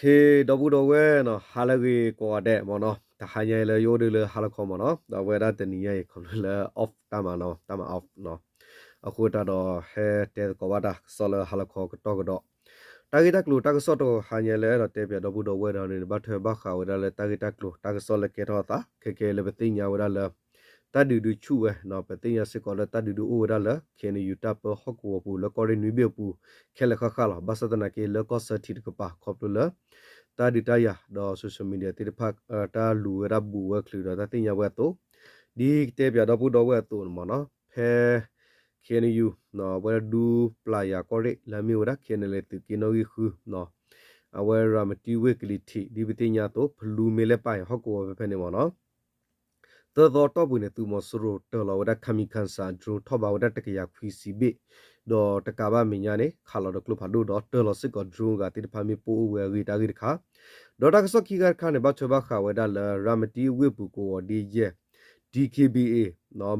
ဒီပုၢ်ဒီဝဲၢ်နီၤ ဟါလၢအဂ့ၤကိးဂၤဒဲးမ့ၢ်နီၤ, တဟါညါအံၤလၢယအိၣ်ဒၣ်လၢဟါလီၤခီမ့ၢ်နီၤ, ဒီးအဝဲဒၣ်တနံၤညါအံၤ ခီဖျိလၢ off တၢ်မၤနီၤ, တၢ်မၤ off နီၤ, အဃိသတးဒီးဟဲတဲသကိးဘၣ်တၢ်ကစီၣ်လၢဟါလီၤခီကတီၢ်ကဒီး, တၢ်ဂ့ၢ်တၢ်ကျိၤတၢ်ကစီၣ်တဟါညါလၢအဲၣ်ဒိးတဲပၠးဒီပုၢ်ဒီဝဲၢ်ဒီးန့ၣ် ဘၣ်ထွဲဘၣ်ဃးဝဲဒၣ်လၢတၢ်ဂ့ၢ်တၢ်ကျိၤတၢ်ကစီၣ်လၢကဲထီၣ်အသး ခဲကဲလၢပသ့ၣ်ညါဝဲဒၣ်လၢ တၢ်ဒုးဒုးဆူၣ်ဝဲနီၤ, ပသ့ၣ်ညါစ့ၢ်ကီးလၢတၢ်ဒုးဒုးအိၣ်ဝဲဒၣ်လၢ ခ့ၣ်အဲၣ်ယူၣ် တၢ်ပၢဟီၣ်ကဝီၤပူၤလၢကီၢ်ရ့ၣ်နွံဘ့ၣ်အပူၤ ခဲလၢာ်ဃၣ်ဃၣ်လီၤ. ဘၣ်ဆၣ်သနာ်က့လၢကီၢ်စၢထံးတကပၤ ခီဖျိလၢ တၢ်ဒုးတၢ်ယၤဒီး social media သ့ၣ်တဖၣ် တၢ်လူၤဝဲဒၣ်ဘူးဝဲချုးဒီးတၢ်သ့ၣ်ညါဝဲအသိး, ဒ်ကတဲပၠးဒီပုၢ်ဒီဝဲၢ်အသိးန့ၣ်မ့ၢ်နီၤ, ဖဲ ခ့ၣ်အဲၣ်ယူၣ် အဝဲဒၣ်ဒူပျၢ်ယၤကီၢ်ရ့ၣ်လၢအမ့ၢ်ဝဲဒၣ် ခ့ၣ်အဲၣ်ယူၣ် သုးက့နီၣ်ဂံၢ်ဃု အဝဲရၤမတံဝ့ၢ်ကလံၤထံး ဒ်ပသ့ၣ်ညါအသိး ဖလူမ့ၢ်လဲၣ်ပၢ်အံၤ ဟီၣ်ကဝီၤဖဲဖဲန့ၣ်မ့ၢ်နီၤ သၢသီတီၢ်ပူၤန့ၣ် သုးမီၤစိရိၤတၢၢ်လီၤဝဲဒၣ် kamikaze drone ထီၣ်ဘးဝဲဒၣ်တကယၤခွံဆံဘ့ၣ်, ဒီးတကးဘၣ်မဲာ်ညါန့ၣ် ခးလီၤဒီးကျိဖးဒိၣ်ဒီး တၢၢ်လီၤစ့ၢ်ကီး drone အဂၤသ့ၣ်တဖၣ်မ့ၣ်ပိၢ်အိၣ်ဝဲအဂ့ၢ်တၢ်ဂ့ၢ်တခါ, ဒီးတၢ်ကစီၣ်ခံခါတခါန့ၣ် ဘၣ်ထွဲဘၣ်ဃးဝဲဒၣ်လၢ ရၤမတံဝ့ၢ်ပူၤကဝီၤဒ်ယဲၢ် DKBA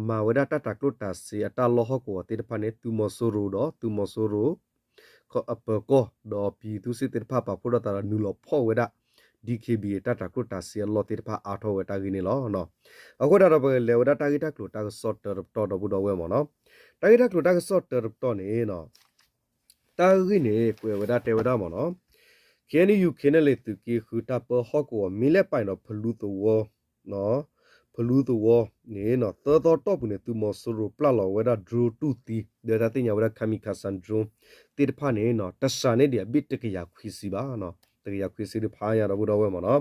မၤဝဲဒၣ်တၢ်တၤကျိၣ်တၤစ့အတၢ်လီၢ်ဟီၣ်ကဝီၤသ့ၣ်တဖၣ်န့ၣ် သုးမီၤစိရိၤဒီး သုးမီၤစိရိၤ အပၢၤကီၢ် ဒီးပံၤသူစ့ၣ်သ့ၣ်တဖၣ်ပာ်ဖှိၣ်ထီၣ်သးဒီးနုာ်လီၤဖီၣ်ဝဲဒၣ် DKBA တၢ်တၤကျိၣ်တၤစ့အလီၢ်သ့ၣ်တဖၣ်အါထီၣ်ဝဲတၢ်ဂ့ၢ်န့ၣ်လီၤ. အဃိသတးဒီးပကလဲၤဝဲဒၣ်တၢ်ဂ့ၢ်တၢ်ကျိၤတၢ်ကစီၣ်တၢတပတီၢ်ဒီပုၢ်ဒီဝဲၢ်မ့ၢ်နီၤ, တၢ်ဂ့ၢ်တၢ်ကျိၤတၢ်ကစီၣ်တၢတပတီၢ်န့ၣ် တၢ်ဂ့ၢ်န့ၣ် ကွဲးဝဲဒၣ်တဲဝဲဒၣ်မ့ၢ်နီၤ, ခ့ၣ်အဲၣ်ယူၣ် ခ့ၣ်အဲၣ်ယူၣ် သုးက့ဃု တၢ်ပၢဟီၣ်ကဝီၤ မ့ၢ်လဲၣ်ပၢ်အံၤဒီးဖလူသဝီ ဖလူသဝီန့ၣ် သၢသီတီၢ်ပူၤန့ၣ် သုးမီၤစိရိၤပျၢ်လီၤဝဲဒၣ် drone တူၢ်သံ ဒီးတၢ်သ့ၣ်ညါဝဲဒၣ် kamikaze drone သ့ၣ်တဖၣ်န့ၣ် တစှၤန့ၢ်ဒံးအဘ့ၣ်တကယၤခွံဆံဘၣ်, တကယၤခွံဆံတဖၣ်ညါဒီပုၢ်ဒီဝဲၢ်မ့ၢ်နီၤ,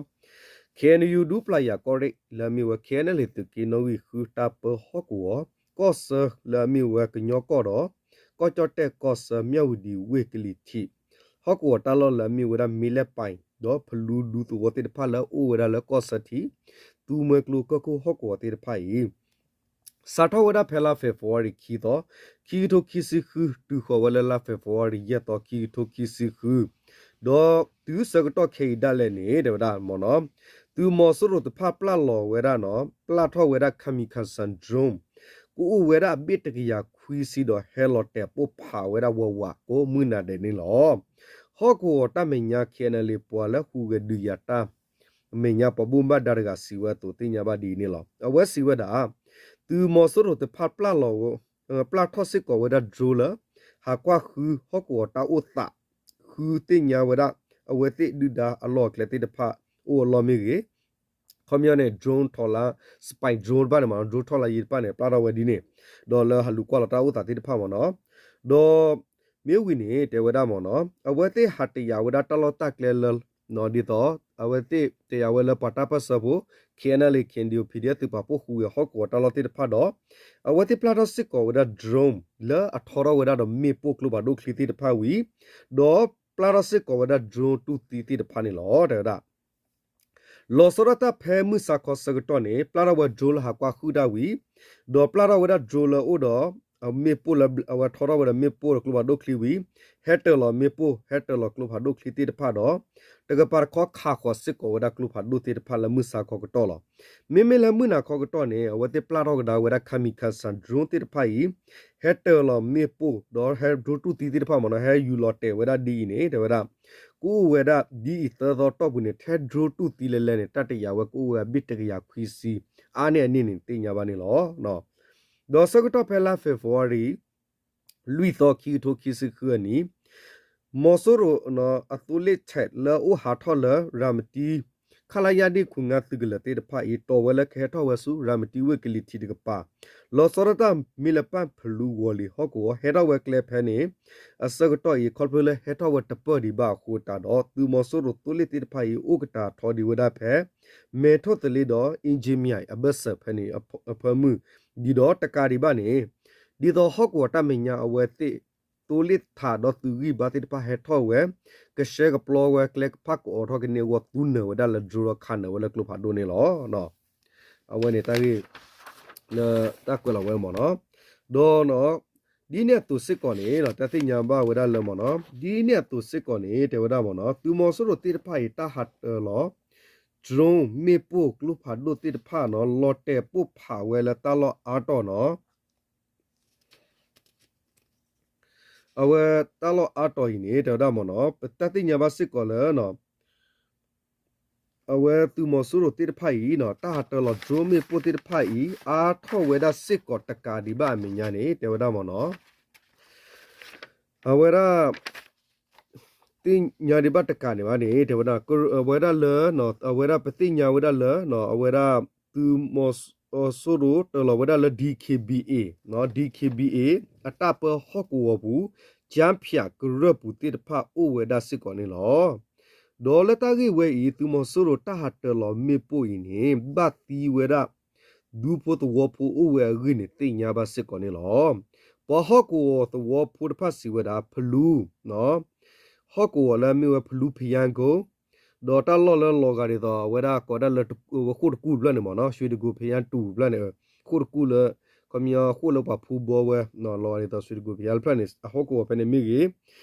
ခ့ၣ်အဲၣ်ယူၣ် ဒူပျၢ်ယၤကီၢ်ရ့ၣ် လၢအမ့ၢ်ဝဲ ခ့ၣ်အဲၣ်ယူၣ် သုးက့နီၣ်ဂံၢ်ဃု တၢ်ပၢဟီၣ်ကဝီၤ ကီၢ်ဆၢလၢအမ့ၢ်ဝဲကညီကီၢ်ဒီး ကီၢ်ကၠီၣ်တဲၣ်ကီၢ်ဆၢ မၠၣ်ဝတံၤဝ့ၢ်ကလံၤထံး ဟီၣ်ကဝီၤတၢ်လီၢ်လၢအမ့ၢ်ဝဲဒၣ်မ့ၢ်လဲၣ်ပၢ်အံၤ ဒီးဖလူဒူသဝီသ့ၣ်တဖၣ်လၢအအိၣ်ဝဲဒၣ်လၢကီၢ်ဆၢထံး သူမှဲကျိကၢၢ်ခိၣ်ဟီၣ်ကဝီၤသ့ၣ်တဖၣ်အံၤ စးထီၣ်ဝဲဒၣ်ဖဲလါ February ခံသီ ခံကထိခံဆံဃု တုၤဃီၤဝဲလၢလါ February ယဲၢ်သီ ခံကထိခံဆံဃု ဒီးတုၤဆၢကတီၢ်ခဲအံၤဒၣ်လဲာ်န့ၣ် တဲဝဲဒၣ်မ့ၢ်နီၤ, သုးမီၤစိရိၤတဖၣ်ပျၢ်လီၤဝဲဒၣ်နီၤ ပျၢ်ထီၣ်ဝဲဒၣ် kamikaze drone ကအိၣ်ဝဲဒၣ်အဘ့ၣ်တကယၤခွံဆံဒီးဟဲလီၤတဲာ်ပိၢ်ဖးဝဲဒၣ်ဝးဝးကိးမုၢ်နၤဒဲးန့ၣ်လီၤ. ဟီၣ်ကဝီၤတၢ်မဲာ်ညါ ခ့ၣ်အဲၣ်ယူၣ် ပှၤလၢဟူးဂဲၤဒုးယၤတၢ် အမဲာ်ညါပှၤဘၣ်မူဘၣ်ဒါတဂၤစံးဝဲအသိးသ့ၣ်ညါဘၣ်ဒ်အံၤန့ၣ်လီၤ. အဝဲစံးဝဲဒၣ် သုးမီၤစိရိၤတဖၣ်ပျၢ်လီၤ ပျၢ်ထီၣ်စ့ၢ်ကီးဝဲဒၣ် drone လၢ ဟးကွၢ်ဃုဟီၣ်ကဝီၤတၢ်အိၣ်သး ဃုသ့ၣ်ညါဝဲဒၣ် အဝဲသ့ၣ်ဒုၣ်ဒါအလီၢ်အကျဲသ့ၣ်တဖၣ်အိၣ်အလီၢ်မ့ၢ်ဂ့ၤ ခီပညီန့ၣ် drone ထီၣ်လၢ spy drone တဖၣ်န့ၣ်မ့ၢ်နီၤ drone ထီၣ်လၢယံၤတဖၣ်န့ၣ် ပျၢ်ထီၣ်ဝဲဒ်န့ၣ် ဒီးလၢဟးလူၤကွၢ်လီၤတၢ်အိၣ်သးသ့ၣ်တဖၣ်မ့ၢ်နီၤ ဒီး မ့ၢ်ဝံၤန့ၣ် တဲဝဲဒၣ်မ့ၢ်နီၤ အဝဲသ့ၣ်ဟးတယာ်ဝဲဒၣ်တၢ်လီၢ်တၢ်ကျဲလၢ ဒ်သိး အဝဲသ့ၣ်တယာ်ဝဲလၢပှၤတၢ်ပၢၢ်ဆၢဖိ ခ့ၣ်အဲၣ်ယူၣ် ခ့ၣ်အဲၣ်ယူၣ် ပီၣ်ဒီအက်ဖ် သုးပာ်ဖှိၣ်ဃုာ်ဝဲဟီၣ်ကဝီၤတၢ်လီၢ်သ့ၣ်တဖၣ်ဒီး အဝဲသ့ၣ်ပျၢ်ထီၣ်စ့ၢ်ကီးဝဲဒၣ် drone လၢအထီထီၣ်ဝဲဒၣ်ဒီးမ့ၣ်ပိၢ်ကျိဖးဒိၣ်ချံသ့ၣ်တဖၣ်ဝံၤ ဒီးပျၢ်ထီၣ်စ့ၢ်ကီးဝဲဒၣ် drone တူၢ်သံသ့ၣ်တဖၣ်န့ၣ်လီၤ တဲဝဲဒၣ် လီၤဆီဒၣ်တၢ်ဖဲမုၢ်ဆါခီဆၢကတီၢ်န့ၣ် ပျၢ်ထီၣ်ဝဲ drone လၢဟးကွၢ်ဃုာ်တၢ်ဝံၤ ဒီးပျၢ်ထီၣ်ဝဲဒၣ် drone လၢအိၣ်ဒီး မ့ၣ်ပိၢ်လၢအဝဲထီထီၣ်ဝဲဒီးမ့ၣ်ပိၢ်ဒီးကျိဖးဒိၣ်ချံဝံၤ ဟဲတၢၢ်လီၤမ့ၣ်ပိၢ် ဟဲတၢၢ်လီၤကျိဖးဒိၣ်ချံသ့ၣ်တဖၣ်ဒီး တကပၤတခီခးဃီၤစ့ၢ်ကီးဝဲဒၣ်ကျိဖးဒိၣ်သ့ၣ်တဖၣ်လၢမုၢ်ဆါခီကတီၢ်လီၤ. မ့မ့ၢ်လၢမုၢ်နၤခီကတီၢ်န့ၣ် အဝဲသ့ၣ်ပျၢ်ထီၣ်ကဒါဝဲဒၣ် kamikaze drone သ့ၣ်တဖၣ်အံၤ ဟဲတၢၢ်လီၤမ့ၣ်ပိၢ် ဒီးဟဲ drone တူၢ်သံသ့ၣ်တဖၣ်မ့ၢ်နီၤ ဟဲယူၤလီၤတဲာ်ဝဲဒၣ်ဒ်အံၤန့ၣ် တဲဝဲဒၣ် ကအိၣ်ဝဲဒၣ်ဒ်အံၤသၢသီတီၢ်ပူၤန့ၣ် ထဲ drone တူၢ်သံလဲၤလဲၤန့ၣ် တၢ်တယာ်ဝဲကအိၣ်ဝဲအဘ့ၣ်တကယၤခွံဆံ အါန့ၢ်အန့ၣ်န့ၣ် သ့ၣ်ညါဘၣ်န့ၣ်လီၤ. ဒီးဆၢကတီၢ်ဖဲလါ February လွံၢ်သီ ခံကထိခံဆံဃုအနံၤ မီၤစိရိၤ အသိလ့ၣ်ထဲး လၢအအိၣ်ဟးထီၣ်လၢရၤမတံ ခလရ ဒ့ၣ်ခွံငါသုးကလၢၤသ့ၣ်တဖၣ်အံၤ တီၢ်ဝဲလၢကဟဲထီၣ်ဝဲဆူရၤမတံဝ့ၢ်ကလံၤထံးတကပၤ လီၤဆီဒၣ်တၢ်မ့ၢ်လၢပၢ်ဖလူဝီၤလံၤဟီၣ်ကဝီၤ ဟဲထီၣ်ဝဲကျဲဖဲန့ၣ် အဆၢကတီၢ်အံၤ ခီဖျိလၢဟဲထီၣ်ဝဲတပၢၢ်ဒံးဘၣ်အဃိသတးဒီး သုးမီၤစိရိၤသိလ့ၣ်သ့ၣ်တဖၣ်အံၤ အိၣ်ကတၢၢ်ထီဒံးဝဲဒၣ်ဖဲ မဲထီၣ်သလ့ဒီး အ့ၣ်ကၠ့မံယၤ အဘၢၣ်စၢၤဖဲန့ၣ် အဖၢမုၢ် ဒ်ဒီးတကးဒံးဘၣ်န့ၣ် ဒ်သိးဟီၣ်ကဝီၤတၢ်မဲာ်ညါအဝဲသ့ၣ် သိလ့ၣ်ထးဒီးသုးဂံၢ်ဘါသ့ၣ်တဖၣ်ဟဲထီၣ်ဝဲ ကဆှဲကပျီဝဲကျဲကဖၣ်ကအီးထီၣ်ကန့ၢ်အဂီၢ် သူနၢၤဝဲဒၣ်လၢ drone ဒီးခးနၢၤဝဲလၢကျိဖးဒိၣ်န့ၣ်လီၤ. အဝဲန့ၣ်တၢ်ဂ့ၢ် လၢတၢ်ကွဲးလီၤဝဲမ့ၢ်နီၤ. ဒီး ဒ်န့ၣ်အသိးစ့ၢ်ကီးန့ၣ် တၢ်သ့ၣ်ညါဘၣ်ဝဲဒၣ်လၢမ့ၢ်နီၤ ဒ်န့ၣ်အသိးစ့ၢ်ကီးန့ၣ် တဲဝဲဒၣ်မ့ၢ်နီၤ သုးမီၤစိရိၤသ့ၣ်တဖၣ်အံၤ တၢ်ဟးတၢၢ်လီၤ drone မ့ၣ်ပိၢ်ကျိဖးဒိၣ်သ့ၣ်တဖၣ်နီၤ လီၤတဲာ်ပိၢ်ဖးဝဲလၢတၢ်လီၢ်အါတီၤနီၤ အဝဲတၢ်လီၢ်အါတီၤအံၤန့ၣ် တဲဝဲဒၣ်မ့ၢ်နီၤ ပတၢ်သ့ၣ်ညါဘၣ်စ့ၢ်ကီးလၢ အဝဲသုးမီၤစိရိၤသ့ၣ်တဖၣ်အံၤနီၤ တၢ်ဟးတၢၤလီၤ drone မ့ၣ်ပိၢ်သ့ၣ်တဖၣ်အံၤ အါထီၣ်ဝဲဒၣ်စ့ၢ်ကီးတကးဒံးဘၣ်အမဲာ်ညါန့ၣ် တဲဝဲဒၣ်မ့ၢ်နီၤ အဝဲဒၣ် သ့ၣ်ညါဒံးဘၣ်တကးန့ၣ်ဘၣ်န့ၣ် တဲဝဲဒၣ် အဝဲဒၣ်လၢ အဝဲဒၣ်ပသ့ၣ်ညါဝဲဒၣ်လၢ အဝဲဒၣ် သုးမီၤစိရိၤတၢၤလီၤဝဲဒၣ်လၢ DKBA, DKBA အတၢ်ပၢဟီၣ်ကဝီၤပူၤ ကၠါဖၠးကရၢၢ်ပူၤသ့ၣ်တဖၣ်အိၣ်ဝဲဒၣ်စ့ၢ်ကီးန့ၣ်လီၤ. ဒီးလၢတၢ်ဂ့ၢ်ဝဲအံၤ သုးမီၤစိရိၤတၢ်ဟးတၢၤလီၤမ့ၣ်ပိၢ်အံၤန့ၣ် ဘၣ်သံဝဲဒၣ် ဒူဖိသဝီဖိအိၣ်ဝဲအဂ့ၢ်န့ၣ် သ့ၣ်ညါဘၣ်စ့ၢ်ကီးန့ၣ်လီၤ. ပှၤဟီၣ်ကဝီၤသဝီဖိတဖၣ်စံးဝဲဒၣ် ဖလူ ဟီၣ်ကဝီၤလၢအမ့ၢ်ဝဲဖလူ ဖယါကိ ဒီးတၢ်လီၢ်လၢလီၤဂာ်ဒ်သိး အဝဲဒၣ်ကိးဒၣ်လၢ ဝဲဃိၣ်တကူၣ်တဖျၢၣ်န့ၣ်မ့ၢ်နီၤ ရွှေတကူၣ် ဖယါတူၣ်တဖျၢၣ်န့ၣ် ဃိၣ်တကူၣ်လၢ ခီပညီဃိၣ်လၢပှၤဖူဘီဝဲ လီၤဂာ်ဒ်သိး ရွှေတကူၣ် ဖယါတဖျၢၣ်န့ၣ် အဟီၣ်ကဝီၤဖဲန့ၣ်မ့ၢ်ဂ့ၤ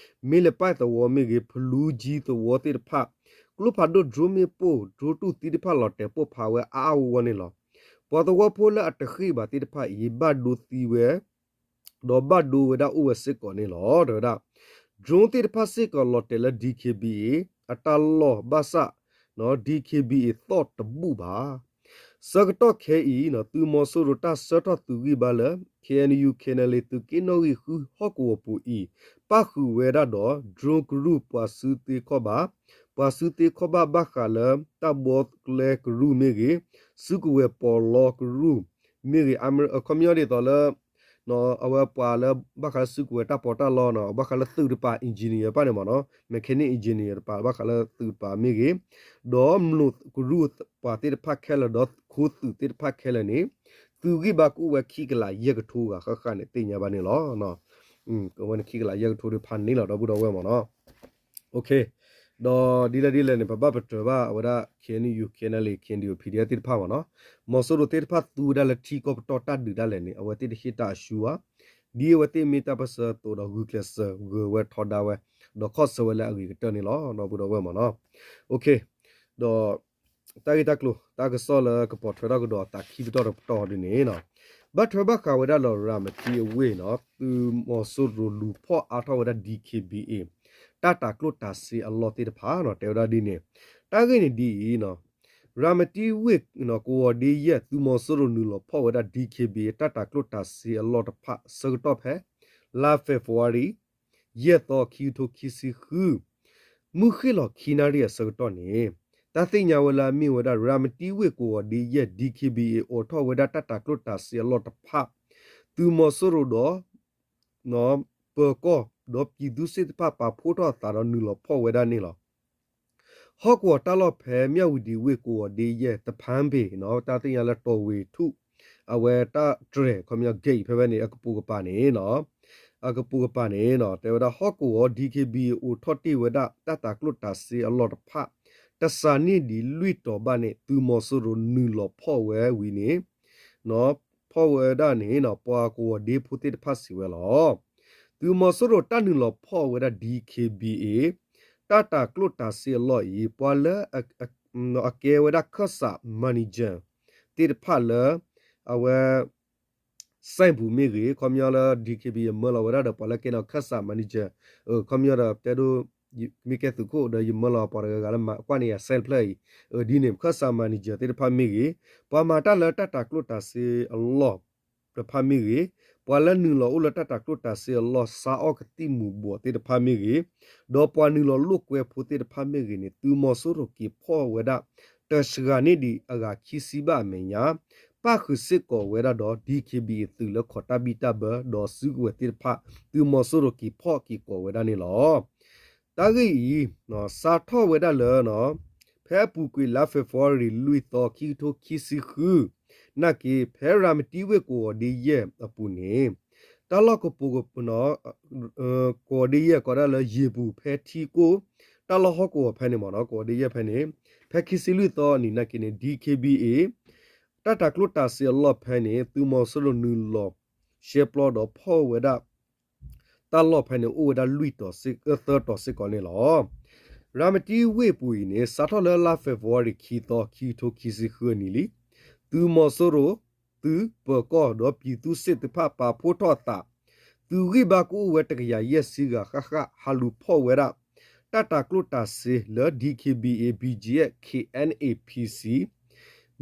မ့ၢ်လၢပၢ်သဝီမ့ၢ်ဂ့ၤ ဖလူကၠံသဝီသ့ၣ်တဖၣ် ကျိဖးဒိၣ် drone မ့ၣ်ပိၢ် drone တူၢ်သံသ့ၣ်တဖၣ်လီၤတဲာ်ပိၢ်ဖးဝဲအါအါဂီၢ်ဂီၢ်န့ၣ်လီၤ. ပှၤသဝီဖိလၢအတဃ့ၢ်ဘၣ်သ့ၣ်တဖၣ်အံၤ ဘၣ်ဒိသံဝဲ ဒီးဘၣ်ဒိဝဲဒၣ်အိၣ်ဝဲစ့ၢ်ကီးန့ၣ်လီၤ တဲဝဲဒၣ် drone သ့ၣ်တဖၣ်စ့ၢ်ကီးလီၤတဲာ်လၢ DKBA အတၢ်လီၢ်ဘၣ်ဆၣ် DKBA သီၣ်တဘူၣ်ဘၣ်. ဆၢကတီၢ်ခဲအံၤ သုးမီၤစိရိၤတၢ်ဆှၢထီၣ်သုးဂံၢ်ဘါလၢ KNU KNLA သုးက့နီၣ်ဂံၢ်ဃုဟီၣ်ကဝီၤပူၤအံၤ ပၣ်ဃုာ်ဝဲဒၣ်ဒီး drone ကရူၢ်ပှၤစုသ့ခီၣ်ဘၣ်, ပှၤစုသ့ခီၣ်ဘၣ်ဘၣ်ဃးလၢ တၢ်ဘီကျဲကရူၢ်မ့ၢ်ဂ့ၤ, စုကဝဲၤပီးလီကရူၢ်မ့ၢ်ဂ့ၤ, ခီပညီဒ်သိးလၢ အဝဲပှၤလၢဘၣ်ဃးလၢစုကဝဲၤတၢ်ပီးတၢ်လီနီၤ ဘၣ်ဃးလၢသုးတပၤ engineer တဖၣ်န့ၣ်မ့ၢ်နီၤ mechanic engineer တပၤ ဘၣ်ဃးလၢသုးတပၤမ့ၢ်ဂ့ၤ, ဒီးမျိာ်ကရူၢ်ပှၤသ့ၣ်တဖၣ်ခဲလၢာ် ဒီးခိသုးသ့ၣ်တဖၣ်ခဲလၢာ်န့ၣ် သုးဂံၢ်ဘါကအိၣ်ဝဲခံကလးယဲၢ်ကထိဂၤဃၣ်ဃၣ်န့ၣ် သ့ၣ်ညါဘၣ်န့ၣ်လီၤ. အဝဲန့ၣ်ခံကလးယဲၢ်ကထိဒုးဖးန့ၣ်လီၤ ဒီပုၢ်ဒီဝဲၢ်မ့ၢ်နီၤ ဒီးဒ်လဲၣ်ဒ်လဲၣ်န့ၣ် ပဘၣ်ပတြၢၤဘၣ်အဝဲဒၣ် KNU KNLA KNDO PDF သ့ၣ်တဖၣ်မ့ၢ်နီၤ မီၤစိရိၤသ့ၣ်တဖၣ်သူဝဲဒၣ်လၢထံကီၢ်ပတီၢ်တၢ်ဒုးဒၣ်လဲာ်န့ၣ် အဝဲသ့ၣ်တဟ့ၣ်တၢ်အရှုံးဘၣ်, ဒ်အဝဲသ့ၣ်မ့ၢ်တၢ်ပၢၢ်ဆၢအသိးဒီးဂုာ်ကျဲးစၢးဂၢၤဝဲထီဒါဝဲ, ဒီးခီၣ်ဆၢဝဲလၢအဂ့ၤကတၢၢ်န့ၣ်လီၤ ဒီပုၢ်ဒီဝဲၢ်မ့ၢ်နီၤ. ဒီး တၢ်ဂ့ၢ်တၢ်ကျိၤ တၢ်ကစီၣ်လၢကပိာ်ထွဲထီၣ်ကဒီးအသးခံပတီၢ်တပတီၢ်ဒ်န့ၣ် ဘၣ်ထွဲဘၣ်ဃးဝဲဒၣ်ဒီးရၤမတံအဝ့ၢ်နီၤ သုးမီၤစိရိၤလူၤဖီၣ်အါထီၣ်ဝဲဒၣ် DKBA တၢ်တၤကျိၣ်တၤစ့အလီၢ်သ့ၣ်တဖၣ်နီၤ တဲဝဲဒၣ်ဒ်န့ၣ်, တၢ်ဂ့ၢ်န့ၣ်ဒ်အံၤ, ရၤမတံဝ့ၢ်ကဝီၤဒ့ယဲၢ် သုးမီၤစိရိၤနုာ်လီၤဖီၣ်ဝဲဒၣ် DKBA တၢ်တၤကျိၣ်တၤစ့အလီၢ်တဖၣ်ဆၢကတီၢ်ဖဲ လါ February ယဲၢ်သီ ခံကထိခံဆံဃု မုၢ်ဃ့ၢ်လီၤခံနၣ်ရံၣ်အဆၢကတီၢ်န့ၣ်, တၢ်သ့ၣ်ညါဝဲလၢအမ့ၢ်ဝဲဒၣ် ရၤမတံဝ့ၢ်ကဝီၤဒ့ယဲၢ် DKBA အိးထီၣ်ဝဲဒၣ်တၢ်တၤကျိၣ်တၤစ့အလီၢ်တဖၣ်, သုးမီၤစိရိၤဒီး ပၢၤကီၢ်ဒီးပြည်သူ့စစ်တဖၣ်ပာ်ဖှိၣ်ထီၣ်အသးဒီးနုာ်လီၤဖီၣ်ဝဲဒၣ်န့ၣ်လီၤ. ဟီၣ်ကဝီၤတၢ်လီၢ်ဖဲမၠၣ်ဝတံၤဝ့ၢ်ကဝီၤဒ့ယဲၢ် တဖၣ်ဘ့ၣ်နီၤ တၢ်သ့ၣ်ညါလၢတီၤဝ့ၤထူၣ် အဝဲတၢ်တြဲၤ ခီပညီ gate ဖဲဖဲန့ၣ် အကပိာ်ကပၤန့ၣ်နီၤ အကပိာ်ကပၤန့ၣ်နီၤ တဲဝဲဒၣ်ဟီၣ်ကဝီၤ DKBA အိးထီၣ်တ့ၢ်ဝဲဒၣ်တၢ်တၤကျိၣ်တၤစ့အလီၢ်တဖၣ် တစးန့ၢ်ဒံးလွံၢ်တီၤဘၣ်န့ၣ် သုးမီၤစိရိၤနုာ်လီၤဖီၣ်ဝဲဝံၤန့ၣ် ဖီၣ်ဝဲဒၣ်န့ၣ်နီၤ ပှၤကဝီၤဒ့ဖိသ့ၣ်တဖၣ်စံးဝဲလီၤ. သုးမီၤစိရိၤတၢ်နုာ်လီၤဖီၣ်ဝဲဒၣ် DKBA တၢ်တၤကျိၣ်တၤစ့အလီၢ်အံၤ ပှၤလၢ အကဲဝဲဒၣ်ခၢၣ်စး manager သ့ၣ်တဖၣ်လၢ အဝဲ စဲၣ်ပူၤမ့ၢ်ဂ့ၤ ခီပညီလၢ DKBA မၢလီၤဝဲဒၣ်ဒီးပှၤလၢကဲနီၤခၢၣ်စး manager ခီပညီဒီးတဲဒိ မ့ၢ်ကဲသုးခိၣ်ဒီးယမၢလီၤပှၤတဂၤဂၤလၢမၤကွၢ်န့ၢ်ယၤစဲၣ်တဖျၢၣ်အံၤ ဒ်န့ၣ် ခၢၣ်စး manager သ့ၣ်တဖၣ်မ့ၢ်ဂ့ၤ ပှၤမၤတၢ်လၢတၢ်တၤကျိၣ်တၤစ့အလီၢ်တဖၣ်မ့ၢ်ဂ့ၤ, ပှၤလၢနုာ်လီၤအိၣ်လၢတၢ်တၤကျိၣ်တၤစ့အလီၢ် ဆါအီၣ်ကသံၣ်မူၤဘှီးသ့ၣ်တဖၣ်မ့ၢ်ဂ့ၤ, ဒီးပှၤနုာ်လီၤလိာ်ကွဲဖိသ့ၣ်တဖၣ်မ့ၢ်ဂ့ၤန့ၣ် သုးမီၤစိရိၤက့ၤဖီၣ်ဝဲဒၣ် တစှၤန့ၢ်ဒံးအဂၤခံဆံဘၣ်အမဲာ်ညါ ပၣ်ဃုာ်စ့ၢ်ကီးဝဲဒၣ်ဒီး DKBA သုးလၢခိးတၢ်ဘံၣ်တၢ်ဘၢ ဒီးစုကဝဲၤသ့ၣ်တဖၣ် သုးမီၤစိရိၤက့ၤဖီၣ်က့ၤကိးဝဲဒၣ်န့ၣ်လီၤ. တၢ်ဂ့ၢ်အံၤ စးထီၣ်ဝဲဒၣ်လၢ ဖဲအပူၤကွံာ်လါ February လွံၢ်သီ ခံကထိခံဆံဃု နာ်က့ ဖဲရၤမတံဝ့ၢ်ကဝီၤဒ့ယဲၢ်အပူၤန့ၣ် တၢ်လီၢ်ကပိာ်ကပၤ ကဝီၤဒ့ယဲၢ်ကိးဒၣ်လၢယ့ၤပူၤဖဲထံကိၢ် တၢ်လီၢ်ဟီၣ်ကဝီၤဖဲန့ၣ်မ့ၢ်နီၤ ကဝီၤဒ့ယဲၢ်ဖဲန့ၣ် ဖဲခံဆံလွံၢ်သီအနံၤနာ်က့န့ၣ် DKBA တၢ်တၤကျိၣ်တၤစ့အလီၢ်ဖဲန့ၣ် သုးမီၤစိရိၤနုာ်လီၤ ရှဲပျီဒီးဖီၣ်ဝဲဒၣ် တၢ်လီၢ်ဖဲန့ၣ်အိၣ်ဝဲဒၣ်လွံၢ်တီၤ သၢတီၤစ့ၢ်ကီးန့ၣ်လီၤ. ရၤမတံဝ့ၢ်ပူၤအံၤန့ၣ် စးထီၣ်လၢလါ February ခံသီ ခံကထိခံဆံဃုအနံၤလံ သုးမီၤစိရိၤ သုးပၢၤကီၢ်ဒီးပြည်သူ့စစ်သ့ၣ်တဖၣ်ပာ်ဖှိၣ်ထီၣ်အသး သုးဂံၢ်ဘါကအိၣ်ဝဲတကယၤယဲၢ်ဆံဂၤဃၣ်ဃၣ် ဟးလူၤဖီၣ်ဝဲဒၣ် တၢ်တၤကျိၣ်တၤစ့လၢ DKBA BGF KNA PC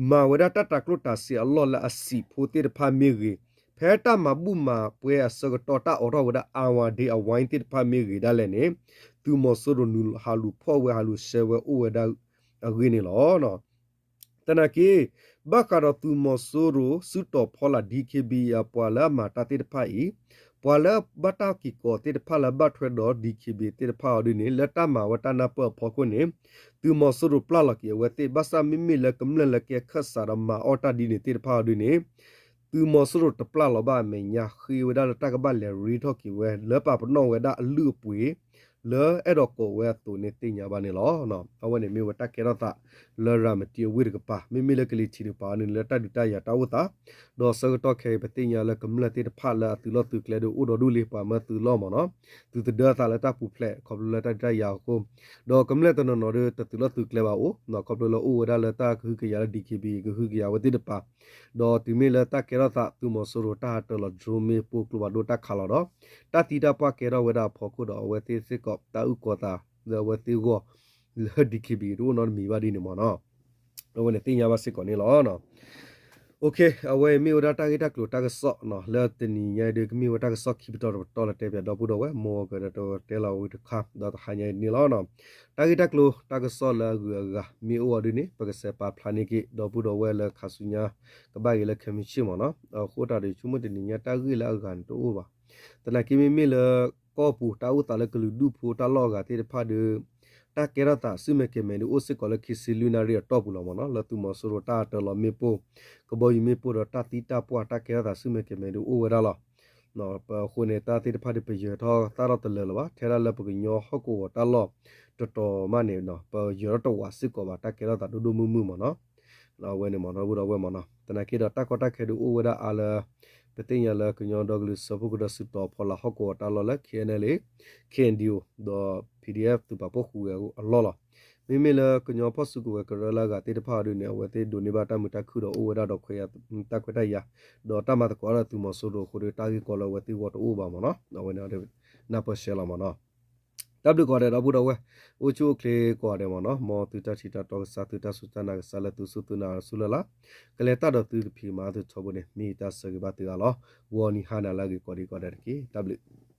မၤဝဲဒၣ်တၢ်တၤကျိၣ်တၤစ့အလီၢ်လၢအစံးဖိသ့ၣ်တဖၣ်မ့ၢ်ဂ့ၤ, ဖဲတၢ်မၤဘူၣ်မၤပွဲအဆၢကတီၢ် တၢ်အိးထီၣ်ဝဲဒၣ် အဝၤဒ့အဝါသ့ၣ်တဖၣ်မ့ၢ်ဂ့ၤဒၣ်လဲာ်န့ၣ်, သုးမီၤစိရိၤနုာ်ဟးလူၤဖီၣ်ဝဲ ဟးလူၤရှဲဝဲအိၣ်ဝဲဒၣ်အဂ့ၢ်န့ၣ်လီၤ. သနာ်က့ ဘၣ်ဃးဒီးသုးမီၤစိရိၤ စုတီၤဖီလာ် DKBA အပှၤလၢအမၤတၢ်သ့ၣ်တဖၣ်အံၤ, ပှၤလၢဘၣ်တၢ်က့ၤကိးသ့ၣ်တဖၣ်လၢဘၣ်ထွဲဒီး DKBA သ့ၣ်တဖၣ်အီၤဒ်န့ၣ် လၢတၢ်မၤဝဲတၢ်နၢ်ပၢၢ်အဖီခိၣ်န့ၣ်, သုးမီၤစိရိၤပျၢ်လီၤက့ၤအဝဲသ့ၣ် ဘၣ်ဆၣ်မ့မ့ၢ်လၢကမျၢၢ်လၢကဲခၢၣ်စးဒီးမၤအီၣ်တၢ်ဒ်န့ၣ်သ့ၣ်တဖၣ်အီၤဒ်န့ၣ်, သုးမီၤစိရိၤတပျၢ်လီၤဘၣ်အမဲာ်ညါ ဃ့ဝဲဒၣ်လၢတၢ်ကဘၣ်လဲၤရ့ထီၣ်က့ၤဝဲ လၢပာ်ပနီၣ်ဝဲဒၣ်အလုၢ်အပှ့ၤ လၢအဲၣ်ဒိးကိးဝဲအသိးန့ၣ်သ့ၣ်ညါဘၣ်န့ၣ်လီၤ. အဝဲန့ၣ်မ့ၢ်ဝဲတၢ်ကဲထီၣ်သး လၢရၤမတံအဝ့ၢ်တကပၤ မ့မ့ၢ်လၢကလံၤထံးတကပၤန့ၣ် လၢတၢ်ဒုးတၢ်ယၤတၢ်အိၣ်သး, ဒီးဆၢကတီၢ်ခဲအံၤ ပသ့ၣ်ညါလၢကမျၢၢ်သ့ၣ်တဖၣ်လၢအသုးလီၢ်သုးကျဲဒီးအိၣ်ဒီးဒူၣ်လံ ပှၤမၢသုးလီၢ်မ့ၢ်နီၤ, သုးသဒၢအသးလၢတၢ်ပူၤဖျဲး ခီဖျိလၢတၢ်ဒုးတၢ်ယၤအဃိ, ဒီးကမျၢၢ်တနီၤနီၤဒီး တသုးလီၢ်သုးကျဲဘၣ်အိၣ် ခီဖျိလၢအိၣ်ဝဲဒၣ်လၢတၢ်ကဟုကယာ်လၢ DKBA ကဟုကယာ်ဝဲသ့ၣ်တဖၣ်, ဒီးတုၤမ့ၢ်လၢတၢ်ကဲထီၣ်သး သုးမီၤစိရိၤတၢ်ဟးတၢၤလီၤ drone မ့ၣ်ပိၢ်ကျိဖးဒိၣ်တၢ်ခးလီၤဒီး တၢ်သံတၢ်ပှၢ်ကဲထီၣ်ဝဲဒၣ်အဖီခိၣ်ဒီး အဝဲသ့ၣ်စ့ၢ်ကီးတၢ်အုၣ်ကီၤသးလၢအဝဲသ့ၣ်ဂီၢ် လၢ DKBA တအိၣ်နီတမံၤဘၣ်ဒ်န့ၣ်မ့ၢ်နီၤ, အဝဲန့ၣ်သ့ၣ်ညါဘၣ်စ့ၢ်ကီးန့ၣ်လီၤ. အဝဲအံၤမ့ၢ်ဝဲဒၣ်တၢ်ဂ့ၢ်တၢ်ကျိၤတၢ်ကစီၣ် လၢတနံၤညါအံၤဒီး ကမ့ၢ်ဝဲတၢ်ကစီၣ်ခံပတီၢ်တပတီၢ်လၢတဲပၠးဒီပုၢ်ဒီဝဲၢ် မ်ကဒီးတဲလီၤဝံၤတခါ ဒီးတဟါညါအံၤန့ၣ်လီၤ. တၢ်ဂ့ၢ်တၢ်ကျိၤတၢ်ကစီၣ်လၢအဂုၤအဂၤမ့ၢ်အိၣ်အီၤဒ်န့ၣ် ပကစဲးပာ်ဖျါန့ၢ်က့ၤ ဒီပုၢ်ဒီဝဲၢ်လၢခါဆူညါ ကဘၣ်ဂ့ၤလၢခဲမုၢ်ဆ့ၣ်မ့ၢ်နီၤ, အဃိတၢ်ဒီး ဆိကမိၣ်တနံၤညါတၢ်ဂ့ၢ်လၢအဂၤန့ၣ်တအိၣ်ဘၣ်. သနာ်က့မ့မ့ၢ်လၢ ကီၢ်ပူၤတၢ်အိၣ်သးလၢကလုာ်ဒူၣ်ဖိတၢ်လီၢ်အဂၤသ့ၣ်တဖၣ်ဒီး တၢ်ကဲထီၣ်သးဆူမဲာ်ကဲၤမဲာ်ဒီးအိၣ်စ့ၢ်ကီးလၢခံဆံလွံၢ်နၣ်ရံၣ်အတီၢ်ပူၤလီၤမ့ၢ်နီၤ, လၢသုးမီၤစိရိၤတၢ်တၢၤလီၤမ့ၣ်ပိၢ် ကဘီယူၤမ့ၣ်ပိၢ်ဒီးတၢ်သံတၢ်ပှၢ်တၢ်ကဲထီၣ်သးဆူမဲာ်ကဲၤမဲာ်ဒီးအိၣ်ဝဲဒၣ်လီၤ. အဃိန့ၣ် တၢ်သ့ၣ်တဖၣ်ဒီးပယၢၤထီၣ်သၣ်ထီၣ်တလၢာ်လၢၤဘၣ် ထဲဒၣ်လၢပကညီဟီၣ်ကဝီၤတၢ်လီၢ်တတီၤမးန့ၣ် ပယၢၤထီၣ်တဝးစ့ၢ်ကီးဘၣ် တၢ်ကဲထီၣ်သးဒိၣ်ဒိၣ်မုၢ်မုၢ်မ့ၢ်နီၤ. အဝဲန့ၣ်မ့ၢ်နီၤ ဒီပုၢ်ဒီဝဲၢ်မ့ၢ်နီၤ သနာ်က့ဒီးတၢ်ကီတၢ်ခဲဒုးအိၣ်ဝဲဒၣ်အါလၢ ပသ့ၣ်ညါလၢကညီဒီကလုာ်စၢဖှိၣ်ကရၢစုတီၤဖီလာ်ဟီၣ်ကဝီၤတၢ်လီၢ်လၢ KNLA KNDO ဒီး PDF သုးပာ်ဖှိၣ်ဃုာ်ဝဲအလီၢ်လီၤ. မ့မ့ၢ်လၢကညီဖီၣ်စုကဝဲၤကရၢလၢအဂၤသ့ၣ်တဖၣ်အီၤဒ်န့ၣ် အဝဲသ့ၣ်ဒိးန့ၢ်ဘၣ်တၢ်မုာ်တၢ်ခုၣ်ဒီးအိၣ်ဝဲဒၣ်ဒီးခွဲးယာ်တၢ်ခွဲးတၢ်ယာ် ဒီးတၢ်မၤသကိးဒီးသုးမီၤစိရိၤအဃိဒီး တၢ်ဂ့ၢ်ကီလၢအဝဲသ့ၣ်ဂီၢ်တအိၣ်ဘၣ်မ့ၢ်နီၤ အဝဲန့ၣ် နၢ်ပၢၢ်ရှဲလီၤမ့ၢ်နီၤ. တၢ်ဘျုးကိးဂၤဒဲးဒီပုၢ်ဒီဝဲၢ် အိၣ်ဆူၣ်အိၣ်ချ့ကိးဂၤဒဲးမ့ၢ်နီၤ မ်သုတၢ်ထံၣ်တၢ်တီကစၢ် သုတၢ်စူၢ်တၢ်နာ်ကစၢ်လၢသုစူၢ်သုနာ်ဆူလၢ်လၢ် ကလဲၤတၢ်ဒီးသုကဖံးကမၤသုထီဘိန့ၣ် မ့ၢ်တၢ်ဆၢဂ့ၤဘၣ်သုဂၤလီၤ. ဂီၤနံၤဟါနၤလၢအဂ့ၤကိးဒံးကိးဂၤဒဲးတက့ၢ်. တၢ်ဘျုး